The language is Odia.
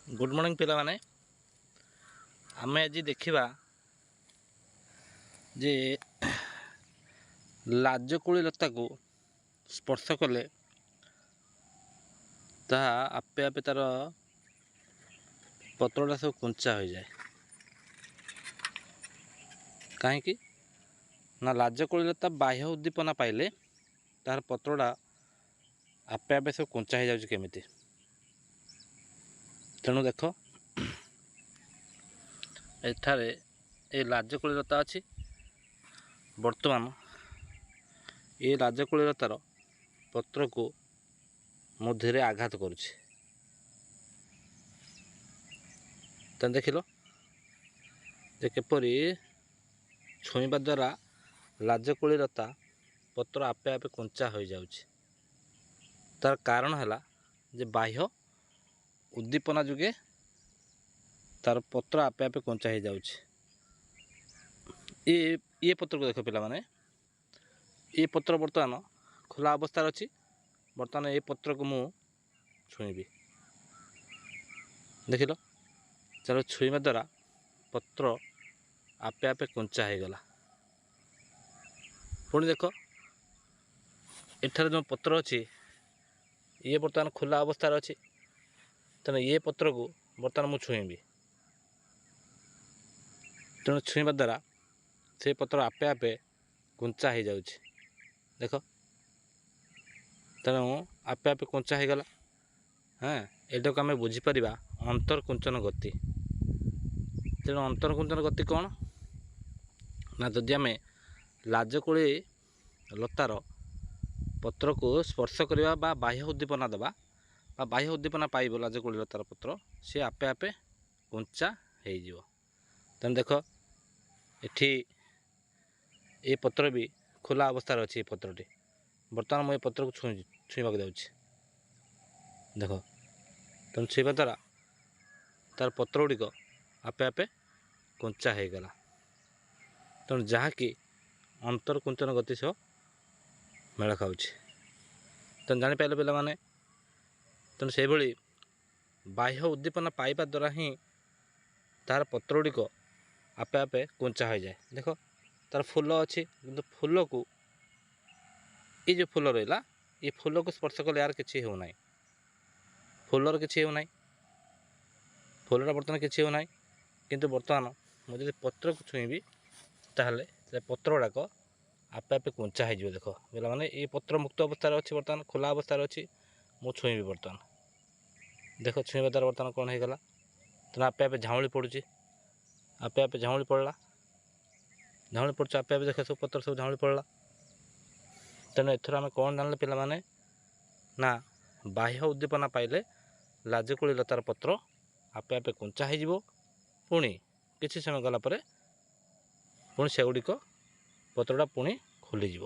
ଗୁଡ଼୍ ମର୍ଣ୍ଣିଂ ପିଲାମାନେ। ଆମେ ଆଜି ଦେଖିବା ଯେ ଲାଜକୁଳି ଲତାକୁ ସ୍ପର୍ଶ କଲେ ତାହା ଆପେ ଆପେ ତା'ର ପତ୍ରଟା ସବୁ କୁଞ୍ଚା ହୋଇଯାଏ। କାହିଁକି ନା ଲାଜକୁଳି ଲତା ବାହ୍ୟ ଉଦ୍ଦୀପନା ପାଇଲେ ତାହାର ପତ୍ରଟା ଆପେ ଆପେ ସବୁ କୁଞ୍ଚା ହେଇଯାଉଛି କେମିତି? ତେଣୁ ଦେଖ, ଏଠାରେ ଏ ଲାଜକୁଳି ଲତା ଅଛି। ବର୍ତ୍ତମାନ ଏ ଲାଜକୁଳି ଲତାର ପତ୍ରକୁ ମୁଁ ଧୀରେ ଆଘାତ କରୁଛି। ତେଣୁ ଦେଖିଲ ଯେ କିପରି ଛୁଇଁବା ଦ୍ୱାରା ଲାଜକୁଳି ଲତା ପତ୍ର ଆପେ ଆପେ କୁଞ୍ଚା ହୋଇଯାଉଛି। ତାର କାରଣ ହେଲା ଯେ ବାହ୍ୟ ଉଦ୍ଦୀପନା ଯୋଗେ ତାର ପତ୍ର ଆପେ ଆପେ କୁଞ୍ଚା ହେଇଯାଉଛି। ଇଏ ପତ୍ରକୁ ଦେଖ ପିଲାମାନେ, ଏ ପତ୍ର ବର୍ତ୍ତମାନ ଖୋଲା ଅବସ୍ଥାରେ ଅଛି। ବର୍ତ୍ତମାନ ଏ ପତ୍ରକୁ ମୁଁ ଛୁଇଁବି। ଦେଖିଲ, ତାର ଛୁଇଁବା ଦ୍ୱାରା ପତ୍ର ଆପେ ଆପେ କୁଞ୍ଚା ହେଇଗଲା। ପୁଣି ଦେଖ, ଏଠାରେ ଯେଉଁ ପତ୍ର ଅଛି ଇଏ ବର୍ତ୍ତମାନ ଖୋଲା ଅବସ୍ଥାରେ ଅଛି। ତେଣୁ ଇଏ ପତ୍ରକୁ ବର୍ତ୍ତମାନ ମୁଁ ଛୁଇଁବି। ତେଣୁ ଛୁଇଁବା ଦ୍ୱାରା ସେ ପତ୍ର ଆପେ ଆପେ କୁଞ୍ଚା ହେଇଯାଉଛି। ଦେଖ, ତେଣୁ ଆପେ ଆପେ କୁଞ୍ଚା ହେଇଗଲା। ହଁ, ଏଇଟାକୁ ଆମେ ବୁଝିପାରିବା ଅନ୍ତର୍କୁଞ୍ଚନ ଗତି। ତେଣୁ ଅନ୍ତର୍କୁଞ୍ଚନ ଗତି କ'ଣ ନା, ଯଦି ଆମେ ଲାଜକୁଳି ଲତାର ପତ୍ରକୁ ସ୍ପର୍ଶ କରିବା ବା ବାହ୍ୟ ଉଦ୍ଦୀପନା ଦେବା ବା ବାହ୍ୟ ଉଦ୍ଦୀପନା ପାଇବ ଲାଜକୁଳି ଲତାର ପତ୍ର, ସେ ଆପେ ଆପେ କୁଞ୍ଚା ହେଇଯିବ। ତେଣୁ ଦେଖ, ଏଠି ଏ ପତ୍ର ବି ଖୋଲା ଅବସ୍ଥାରେ ଅଛି। ଏ ପତ୍ରଟି ବର୍ତ୍ତମାନ ମୁଁ ଏ ପତ୍ରକୁ ଛୁଇଁବାକୁ ଯାଉଛି। ଦେଖ, ତେଣୁ ଛୁଇଁବା ଦ୍ୱାରା ତାର ପତ୍ର ଗୁଡ଼ିକ ଆପେ ଆପେ କୁଞ୍ଚା ହେଇଗଲା। ତେଣୁ ଯାହାକି ଅନ୍ତର୍କୁଞ୍ଚନ ଗତି ସହ ମେଳ ଖାଉଛି। ତେଣୁ ଜାଣିପାରିଲେ ପିଲାମାନେ? ତେଣୁ ସେଇଭଳି ବାହ୍ୟ ଉଦ୍ଦୀପନା ପାଇବା ଦ୍ୱାରା ହିଁ ତାହାର ପତ୍ର ଗୁଡ଼ିକ ଆପେ ଆପେ କୁଞ୍ଚା ହୋଇଯାଏ। ଦେଖ, ତାର ଫୁଲ ଅଛି, କିନ୍ତୁ ଫୁଲକୁ, ଏ ଯେଉଁ ଫୁଲ ରହିଲା, ଏ ଫୁଲକୁ ସ୍ପର୍ଶ କଲେ ଏହାର କିଛି ହେଉନାହିଁ। ଫୁଲର କିଛି ହେଉନାହିଁ, ଫୁଲଟା ବର୍ତ୍ତମାନ କିଛି ହେଉନାହିଁ। କିନ୍ତୁ ବର୍ତ୍ତମାନ ମୁଁ ଯଦି ପତ୍ରକୁ ଛୁଇଁବି, ତାହେଲେ ସେ ପତ୍ର ଗୁଡ଼ାକ ଆପେ ଆପେ କୁଞ୍ଚା ହେଇଯିବ। ଦେଖ ପିଲାମାନେ, ଏ ପତ୍ର ମୁକ୍ତ ଅବସ୍ଥାରେ ଅଛି, ବର୍ତ୍ତମାନ ଖୋଲା ଅବସ୍ଥାରେ ଅଛି। ମୁଁ ଛୁଇଁବି ବର୍ତ୍ତମାନ। ଦେଖ, ଛୁଇଁବା ଦ୍ୱାରା ବର୍ତ୍ତମାନ କ'ଣ ହେଇଗଲା? ତେଣୁ ଆପେ ଆପେ ଝାଉଁଳି ପଡ଼ୁଛି। ଆପେ ଆପେ ଝାଉଁଳି ପଡ଼ିଲା, ଝାଉଁଳି ପଡ଼ୁଛି ଆପେ ଆପେ। ଦେଖ, ସବୁ ପତ୍ର ସବୁ ଝାଉଁଳି ପଡ଼ିଲା। ତେଣୁ ଏଥର ଆମେ କ'ଣ ଜାଣିଲେ ପିଲାମାନେ ନା, ବାହ୍ୟ ଉଦ୍ଦୀପନା ପାଇଲେ ଲାଜକୁଳି ଲତାର ପତ୍ର ଆପେ ଆପେ କୁଞ୍ଚା ହେଇଯିବ। ପୁଣି କିଛି ସମୟ ଗଲା ପରେ ପୁଣି ସେଗୁଡ଼ିକ ପତ୍ରଟା ପୁଣି ଖୋଲିଯିବ।